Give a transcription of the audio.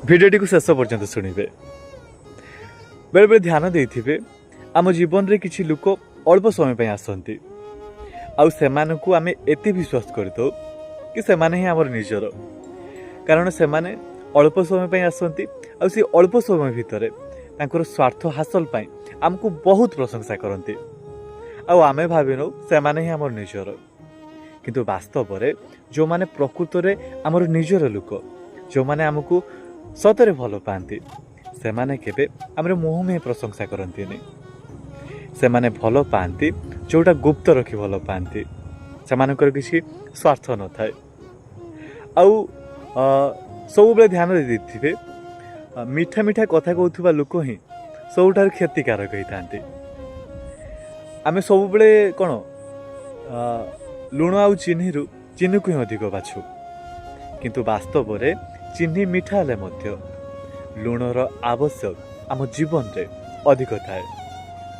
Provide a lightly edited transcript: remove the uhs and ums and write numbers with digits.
ଭିଡ଼ିଓଟିକୁ ଶେଷ ପର୍ଯ୍ୟନ୍ତ ଶୁଣିବେ। ବେଳେବେଳେ ଧ୍ୟାନ ଦେଇଥିବେ, ଆମ ଜୀବନରେ କିଛି ଲୋକ ଅଳ୍ପ ସମୟ ପାଇଁ ଆସନ୍ତି ଆଉ ସେମାନଙ୍କୁ ଆମେ ଏତେ ବିଶ୍ୱାସ କରିଥାଉ କି ସେମାନେ ହିଁ ଆମର ନିଜର, କାରଣ ସେମାନେ ଅଳ୍ପ ସମୟ ପାଇଁ ଆସନ୍ତି ଆଉ ସେ ଅଳ୍ପ ସମୟ ଭିତରେ ତାଙ୍କର ସ୍ୱାର୍ଥ ହାସଲ ପାଇଁ ଆମକୁ ବହୁତ ପ୍ରଶଂସା କରନ୍ତି ଆଉ ଆମେ ଭାବିନେଉ ସେମାନେ ହିଁ ଆମର ନିଜର। କିନ୍ତୁ ବାସ୍ତବରେ ଯେଉଁମାନେ ପ୍ରକୃତରେ ଆମର ନିଜର ଲୋକ, ଯେଉଁମାନେ ଆମକୁ ସତରେ ଭଲ ପାଆନ୍ତି, ସେମାନେ କେବେ ଆମର ମୁହଁ ମୁହେଁ ପ୍ରଶଂସା କରନ୍ତିନି। ସେମାନେ ଭଲ ପାଆନ୍ତି ଯେଉଁଟା ଗୁପ୍ତ ରଖି ଭଲ ପାଆନ୍ତି। ସେମାନଙ୍କର କିଛି ସ୍ୱାର୍ଥ ନଥାଏ। ଆଉ ସବୁବେଳେ ଧ୍ୟାନ ଦେଇଥିବେ, ମିଠା ମିଠା କଥା କହୁଥିବା ଲୋକ ହିଁ ସବୁଠାରୁ କ୍ଷତିକାରକ ହେଇଥାନ୍ତି। ଆମେ ସବୁବେଳେ କ'ଣ ଲୁଣ ଆଉ ଚିନିରୁ ଚିନିକୁ ହିଁ ଅଧିକ ବାଛୁ, କିନ୍ତୁ ବାସ୍ତବରେ ଚିନି ମିଠା ହେଲେ ମଧ୍ୟ ଲୁଣର ଆବଶ୍ୟକ ଆମ ଜୀବନରେ ଅଧିକ ଥାଏ।